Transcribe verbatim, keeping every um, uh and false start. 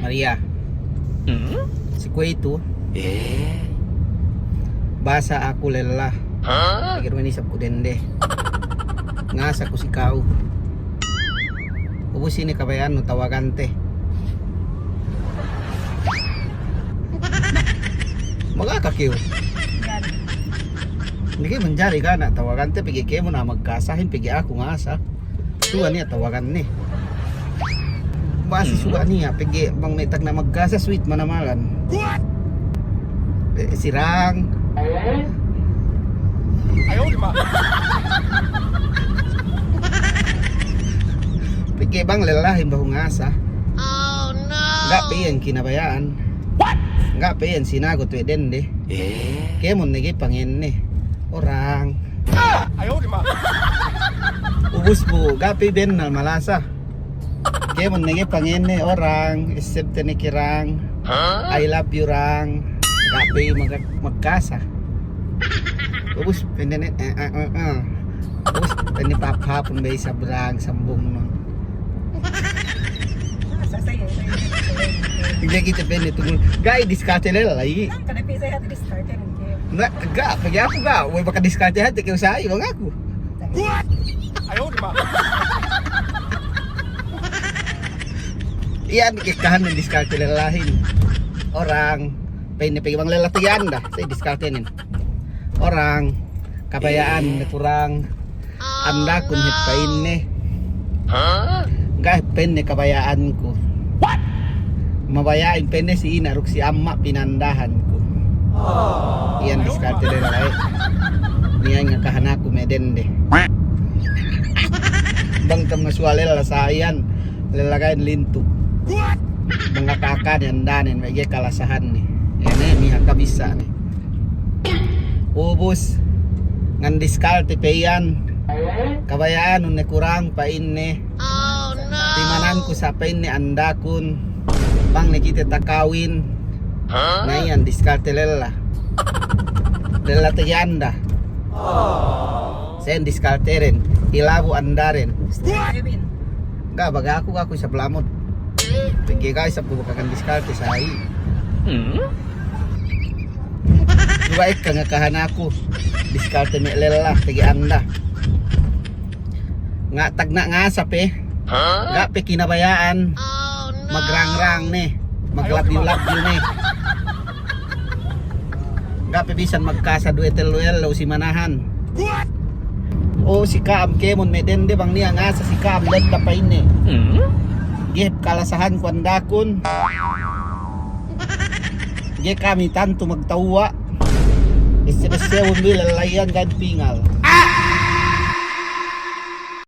Maria. Hmm? Si kuwe'itu. Eh? Basa aku lella. Ha? Pegge' du me' isab ku dende. Ngasa ku si ka'u. Ubus ine kabaya'annu tawagante. Magaka kew. Niki manjari ga' ne tawagante pegge' kēmon magkasahin pegge' aku ngasa. Suga' niya' tawagan ne. Basi suga' niya', pegge' bang me' tagna' magkasa sweet manamalan. What? Eh, sirang. Ayaw di ma. Pegge' bang lellahin bahu ngasa. Oh, no. Ga' pe iyan kinabaya'an. What? Ga' pe iyan sinagot we' dende. Eh? Kēmon ne ga'i pangenne. Orang. Ah! Ayaw di ma. Ubus bu, ga' pe bennal malasa. Kēmon ne ga'i pangenne, orang, accept ne ke rang. Ha? I love you, rang. Ga' pe mag-, magkasa. Ubus, pende ne, eh, eh, eh, eh. Ubus, pende pahāp-hāpun be isab rang, sambung nun. Ga'i kite pende tunggu. Ga'i diskarte lella, i. Nang kada pe saya diskarte nun ke. Na, ga', pegge' aku ga'. We' baka diskarte hāti kew sa'i bang aku. What? Ayaw di ma. Iyan kekahan ne diskarte lellahin. Orang, pa'inne pegge' bang lella tiyan da, sa'i diskartenin. Orang, kabaya'an ne kurang. Andakun hep pa'inne. Ga' hep pa'inne kabaya'anku. What? Mabaya'in pa'inne si ina' duk si amma' pinandahanku. Iyan diskarte lella, eh. Niya' ngakahan aku me' dende. Bang kam masuwa lella sa iyan, lella ga'i lintu'. Bang aka-aka ne andanen, me' ga'i kalasahanne. Iye ne, miha kabissa'ne. Ubus, ngan diskarte pe iyan. Kabaya'anun ne kurang pa'inne. Timananku sa' pa'inne andakun. Bang ne kite takawin. Na iyan diskarte lella. Lella tege anda. Sen diskalteren. Ilabu andaren. Ga' baga aku, aku isab lamud. Pegge' ga' isab ku bakakan diskalte sa'i. Suga' ekka ngakahan aku. Diskalte me' lella, tege anda. Nga' tagna' ngasa pe. Ga' pe kinabaya'an. Magrang-rang ne. Maglabyu-labyu ne. Ga' pe bisan magkasa duwe tellu ellew si manahan. O si ka'am kēmon me' dende bang niya' ngasa si ka'am lella pa'inne. Ga'i hep kalasahanku andakun. Ga'i kami tantu magtawwa'. Esse-essewun bi lella iyan ga'i pingal.